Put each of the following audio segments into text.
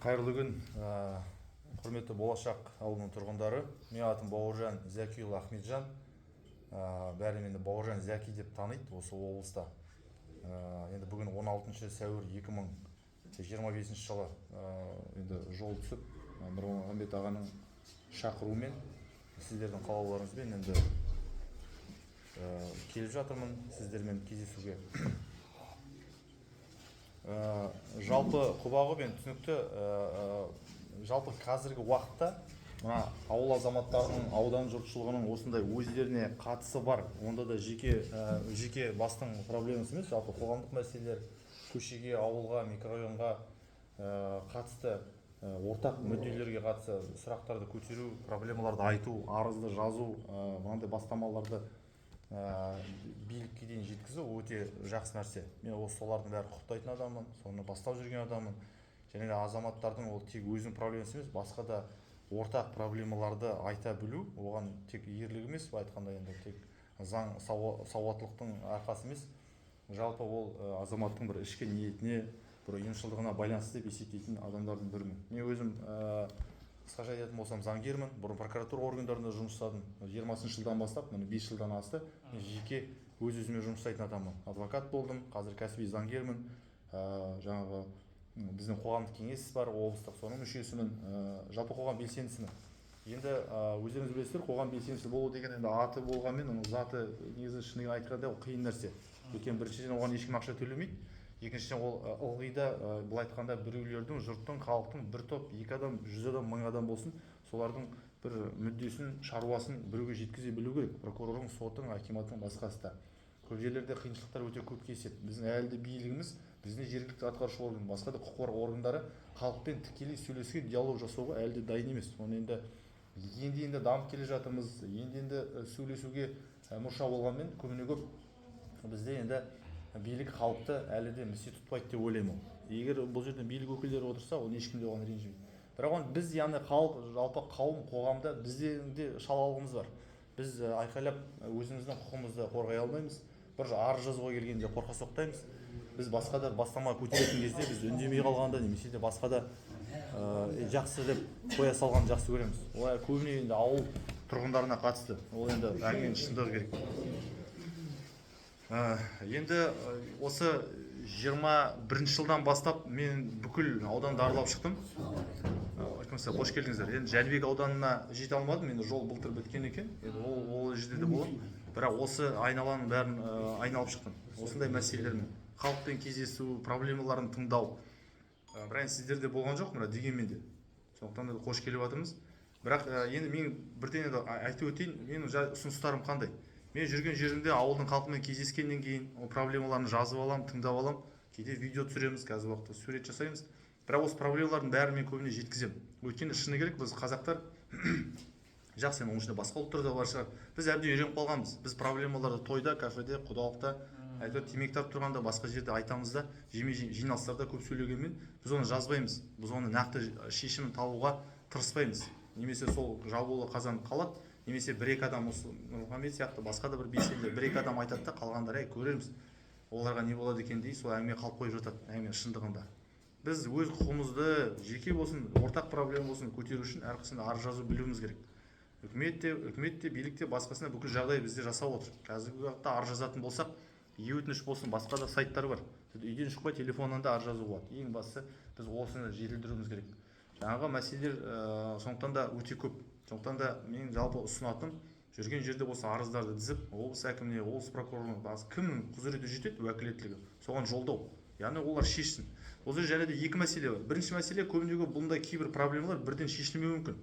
Қайырлы күн, құрметті Болашақ ауылының тұрғындары! Менің атым Бауыржан Зәкиұлы Ахметжан. Бәрі мені Бауыржан Зәки деп таниды осы облыста. Енді бүгін 16 сәуір 2025 жылы енді жол түсіп, Нұрмұхамбет ағаның шақыруымен, сіздердің қалауларыңызбен енді келіп жатырмын сіздермен кездесуге. Жалпы құба-құп енді түсінікті. Жалпы қазіргі уақытта мына ауыл азаматтарының, аудан жұртшылығының осындай өздеріне қатысы бар, онда да жеке бастың проблемасы емес, жалпы қоғамдық мәселелер, көшеге, ауылға, микрорайонға қатысты, ортақ мүдделерге қатысты сұрақтарды көтеру, проблемаларды айту, арызды жазу, мынандай бастамаларды билікке дейін жеткізу өте жақсы нәрсе. Мен осы солардың бәрін құптайтын адаммын, соны бастап жүрген адаммын. Және де азаматтардың ол тек өзінің проблемасы емес, басқа да ортақ проблемаларды айта білу, оған тек ерлік емес, былай айтқанда, енді тек заң сауаттылықтың арқасы емес, жалпы ол азаматтың бір ішкі ниетіне, бір ұйымшылдығына байланысты деп есептейтін адамдардың бірімін. Мен өзім, қысқаша айтатын болсам, заңгермін. Бұрын прокуратура органдарында жұмыс жасадым. 20-жылдан бастап, міне, 5 жылдан асты, мен жеке өз өзіме жұмыс жасайтын адаммын. Адвокат болдым, қазір кәсіби заңгермін. Жаңағы біздің қоғамдық кеңес бар облыстық, соның мүшесімін. Жалпы қоғам белсендісімін. Енді өздеріңіз білесіздер, қоғам белсендісі болу деген енді аты болғанмен, оның заты негізі, шынын айтқанда, ол қиын нәрсе. Өйткені біріншіден, оған ешкім ақша төлемейді, екіншіден, ол ылғи да, былай айтқанда, біреулердің, жұрттың, халықтың бір топ, екі адам, 100 адам, 1000 адам болсын, солардың бір мүддесін, шаруасын біреуге жеткізе білу керек: прокурордың, соттың, акиматтың, басқасы да. Көп жерлерде қиыншылықтар өте көп кездеседі. Біздің әлі де билігіміз, біздің жергілікті атқарушы орган, басқа да құқық қорғау органдары халықпен тікелей сөйлесуге, диалог жасауға әлі де дайын емес. Оны енді енді енді дамып келе жатырмыз, енді енді сөйлесуге мұрша болғанмен, көбіне көп бізде енді билік халықты әлі де місе тұтпайды деп ойлаймын. Ол егер бұл жерде билік өкілдері отырса, ол ешкім де оған ренжімейді. Бірақ оны біз, яғни халық, жалпы қауым, қоғамда бізде де шалалығымыз бар. Біз айқайлап өзіміздің құқығымызды қорғай алмаймыз. Бір арыз жазуға келгенде қорқа соқтаймыз. Біз басқа да бастама көтеретін кезде біз үндемей қалғанда немесе де басқа да жақсы деп қоя салғанды жақсы көреміз. Олай көбіне енді ауыл тұрғындарына қатысты. Ол енді әңгіменің шындығы керек. Енді осы 21-жылдан бастап мен бүкіл ауданды аралап шықтым. Алейкум, қош келдіңіздер! Енді Жәнібек ауданына жете алмадым, енді жол былтыр біткен екен, енді ол жерде де боламын. Бірақ осы айналаның бәрін айналып шықтым осындай мәселелермен, халықпен кездесу, проблемаларын тыңдау. Бірақ енді сіздерде болған жоқ мына, дегенмен де, сондықтан да қош келіп жатырмыз. Бірақ енді мен бірден енді айтып өтейін, менің ұсыныстарым қандай. Мен жүрген жерімде ауылдың халқымен кездескеннен кейін ол проблемаларын жазып аламын, тыңдап аламын, кейде видео түсіреміз, қазіргі уақытта сурет жасаймыз. Бірақ осы проблемалардың бәрін мен көбіне жеткіземін. Өйткені шыны керек, біз, қазақтар, жақсы, енді оның ішінде басқа ұлттар да бар шығар, біз әбден үйреніп қалғанбыз. Біз проблемаларды тойда, кафеде, құдалықта, әйтеуір темекі тартып тұрғанда, басқа жерде айтамыз да, жеме жиналыстарда көп сөйлегенмен, біз оны жазбаймыз, біз оны нақты шешімін табуға тырыспаймыз. Немесе сол жабулы қазан қалады, немесе бір екі адам, осы Нұрмұхамед сияқты басқа да бір белсенді бір екі адам айтады да, қалғандары «әй, көрерміз, оларға не болады екен» дей, сол әңгіме қалып қойып жатады. Әңгіменің шындығында, біз өз құқығымызды, жеке болсын, ортақ проблема болсын, көтеру үшін әрқашан арыз жазу білуіміз керек. Үкімет те, билік те, басқасына бүкіл жағдай бізде жасап отыр. Қазіргі уақытта арыз жазатын болсақ, е өтініш болсын, басқа да сайттар бар. Үйден шықпай, телефоннан да арыз жазуға болады. Ең бастысы, біз осыны жетілдіруіміз керек. Жаңағы мәселелер сондықтан да өте көп. Сондықтан да менің жалпы ұсынатыным: жүрген жерде осы арыздарды тізіп, облыс әкіміне, облыс прокурорына, кімнің құзыреті жетеді, уәкілеттілігі, соған жолдау, яғни олар шешсін. Бұл жерде және де екі мәселе бар. Бірінші мәселе: көбіне көп бұндай кейбір проблемалар бірден шешілмеуі мүмкін,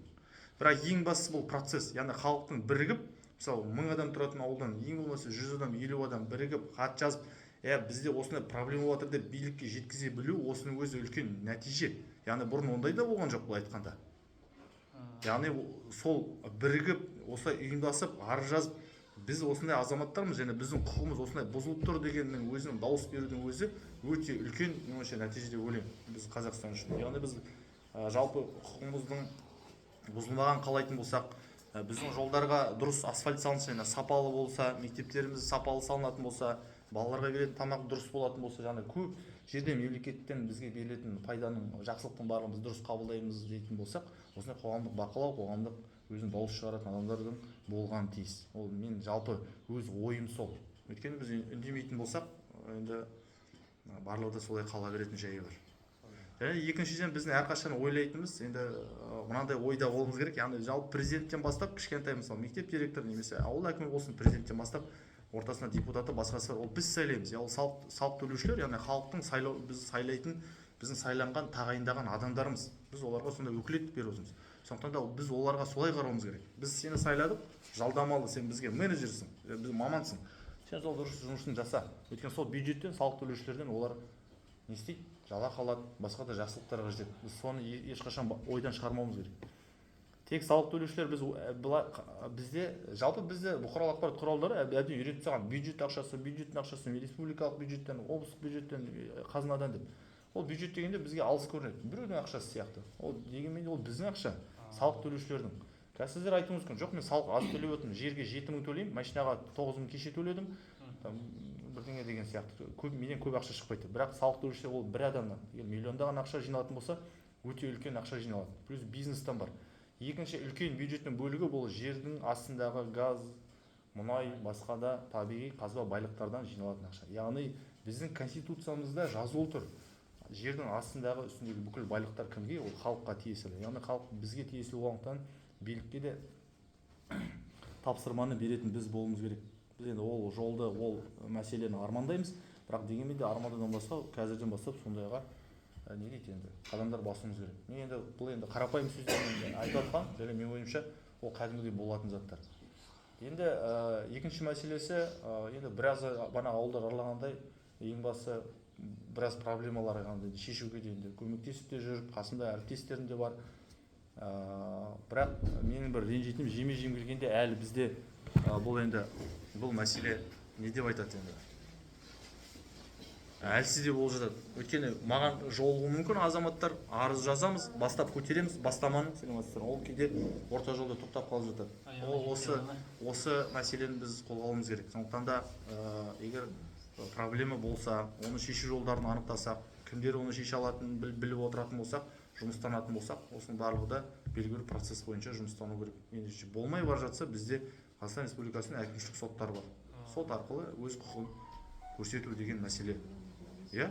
бірақ ең бастысы бұл процесс, яғни халықтың бірігіп, мысалы, 1000 адам тұратын ауылдан ең болмаса 100 адам, 50 адам бірігіп, хат жазып, иә, бізде осындай проблема болып жатыр деп билікке жеткізе білу, осының өзі үлкен нәтиже. Яғни бұрын ондай да болған жоқ, былай айтқанда. Яғни сол бірігіп, осылай ұйымдасып, арыз жазып, біз осындай азаматтармыз және біздің құқығымыз осындай бұзылып тұр дегеннің өзінің, дауыс берудің өзі өте үлкен, менің ойымша, нәтиже деп ойлаймын біз Қазақстан үшін. Яғни біз жалпы құқығымыздың бұзылмаған қалайтын болсақ, біздің жолдарға дұрыс асфальт салынса және сапалы болса, мектептеріміз сапалы салынатын болса. Балаларға беретін тамақ дұрыс болатын болса, жаңағы көп жерде мемлекеттен бізге берілетін пайданың, жақсылықтың барлығын біз дұрыс қабылдаймыз дейтін болсақ, осындай қоғамдық бақылау, қоғамдық өзінің дауыс шығаратын адамдардың болғаны тиіс. Ол мен жалпы өз ойым сол. Өйткені біз үндемейтін болсақ, енді барлығы да солай қала беретін жайы бар. Және екіншіден, біздің әрқашан ойлайтынымыз енді мынандай ойда болуымыз керек, яғни жалпы президенттен бастап кішкентай, мысалы, мектеп директоры немесе ауыл әкімі болсын, президенттен бастап ортасында депутаты, басқасы бар, ол біз сайлаймыз, ол салық төлеушілер, яғни халықтың сайлау, біз сайлайтын, біздің сайланған, тағайындаған адамдарымыз. Біз оларға сондай өкілеттік беріп отырмыз. Сондықтан да біз оларға солай қарауымыз керек: біз сені сайладық, жалдамалы, сен бізге менеджерсің, біз мамансың, сен сол дұрыс жұмысын жаса. Өйткені сол бюджеттен, салық төлеушілерден олар не істейді? Жалақы алады, басқа да жақсылықтарға жетеді. Біз соны ешқашан ойдан шығармауымыз керек. Тек салық төлеушілер, біз былай бізде жалпы, бізде бұқаралық ақпарат құралдары әбден үйретіп тастаған: бюджет ақшасы, бюджеттің ақшасы, республикалық бюджеттен, облыстық бюджеттен, қазынадан деп. Ол бюджет дегенде бізге алыс көрінеді, біреудің ақшасы сияқты. Ол дегенмен де ол біздің ақша, салық төлеушілердің. Қазір сіздер айтуыңыз мүмкін: жоқ, мен салық аз төлеп отырмын, жерге 7000 төлеймін, машинаға 9000 кеше төледім, там бірдеңе деген сияқты, көп, менен көп ақша шықпайды деп. Бірақ салық төлеушілер, ол бір адамнан егер миллиондаған ақша жиналатын болса, өте үлкен ақша жиналады. Плюс бизнестен бар. Екінші үлкен бюджеттің бөлігі бұл жердің астындағы газ, мұнай, басқа да табиғи қазба байлықтардан жиналатын ақша. Яғни біздің Конституциямызда жазулы тұр: жердің астындағы, үстіндегі бүкіл байлықтар кімге? Ол халыққа тиесілі. Яғни халық бізге тиесілі болғандықтан, билікке де тапсырманы беретін біз болуымыз керек. Біз енді ол жолды, ол мәселені армандаймыз, бірақ дегенмен де армандаудан басқа, қазірден бастап сондайға не дейді енді, қадамдар басуымыз керек. Мен енді бұл енді қарапайым сөздермен айтып жатқан және менің ойымша, ол кәдімгідей болатын заттар. Енді екінші мәселесі, енді біраз бана ауылдар аралағандай, ең бастысы біраз проблемалар енді шешуге де енді көмектесіп те жүр, қасымда әріптестерім де бар. Бірақ менің бір ренжитінім, жеме жем келгенде әлі бізде бұл енді бұл мәселе не деп айтады енді, әлсіз де болып жатады. Өйткені маған жолығуы мүмкін азаматтар, арыз жазамыз, бастап көтереміз бастаманы, саламатсыздар, ол кейде орта жолда тоқтап қалып жатады. Ол осы мәселені біз қолға алуымыз керек. Сондықтан да егер проблема болса, оны шешу жолдарын анықтасақ, кімдер оны шеше алатынын біліп отыратын болсақ, жұмыстанатын болсақ, осының барлығы да белгілі бір процесс бойынша жұмыстану керек. Ендеше болмай бара жатса, бізде Қазақстан Республикасының әкімшілік соттары бар. Сот арқылы өз құқығын көрсету деген мәселе, иә.